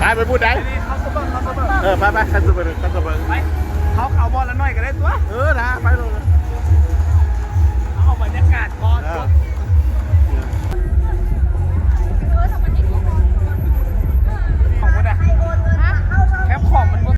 ໄປພຸ້ນໃດ ເຂົ້າສະເບີກ ເຂົ້າສະເບີກ ເອີ ໄປໆ ເຂົ້າສະເບີກ ເຂົ້າສະເບີກ ໄປ ເຮົາເອົາບ່ອນລະໜ້ອຍກໍໄດ້ຕົວະ ເອີ ນະ ໄປໂລດ ເອົາບັນຍາກາດບ່ອນ ເອີ ຂອງມັນນະ ແຄມຂອງມັນບໍ່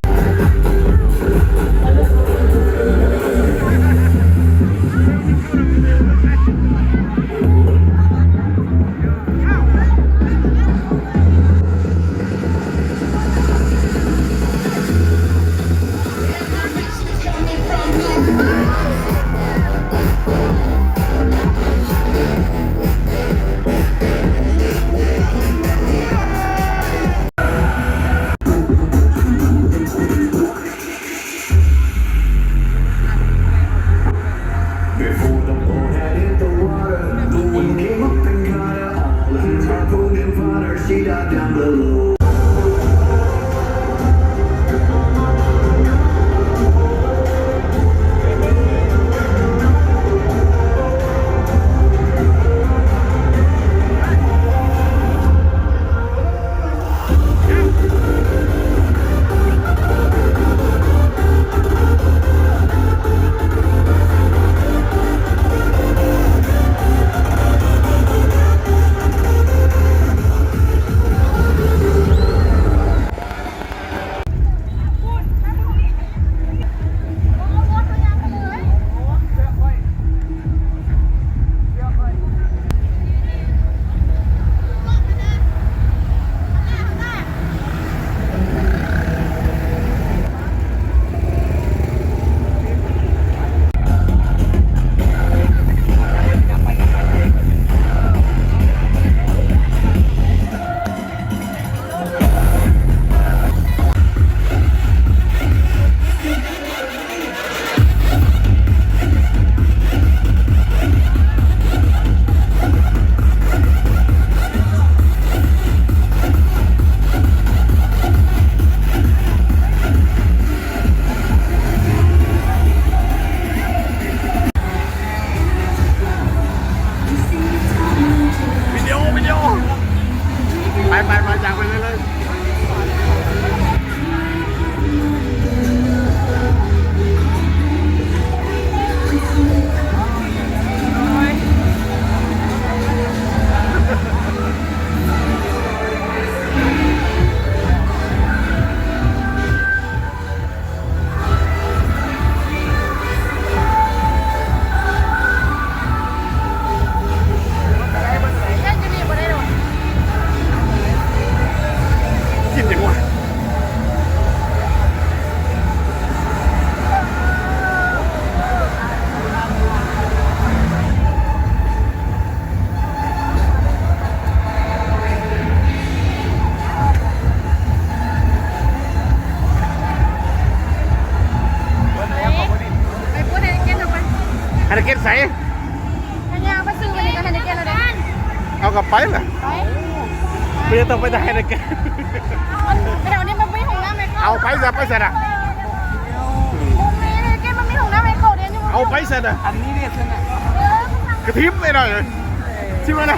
Before the boat had hit the water, the wind came up and got her all. Her harpoon and fodder, she died down below. ວິດີໂອ ວິດີໂອ ໄປໆໆ ຈາກໄປເລີຍໄປພຸ້ນ ໄຮເນເກັນ ເຮົາໄປ ໄຮເນເກັນໃສ ເຮົາຍ່າງໄປຊື້ມື້ນີ້ກໍໄຮເນເກັນແລ້ວເດ້ ເອົາກັບໄປລະ ໄປ ບໍ່ຕ້ອງໄປແຕ່ໄຮເນເກັນ ແຖວນີ້ມັນມີຫ້ອງນ້ຳໃຫ້ເຂົ້າ ເອົາໄປຊະ ໄປຊະນະ ໂຮງແຮມໄຮເນເກັນມັນມີຫ້ອງນ້ຳໃຫ້ເຂົ້າເດ້ ເອົາໄປຊະນະ ອັນນີ້ເດ້ຊະນະ ກະຖິ້ມໄປໜ້ອຍ ຊິວ່ານະ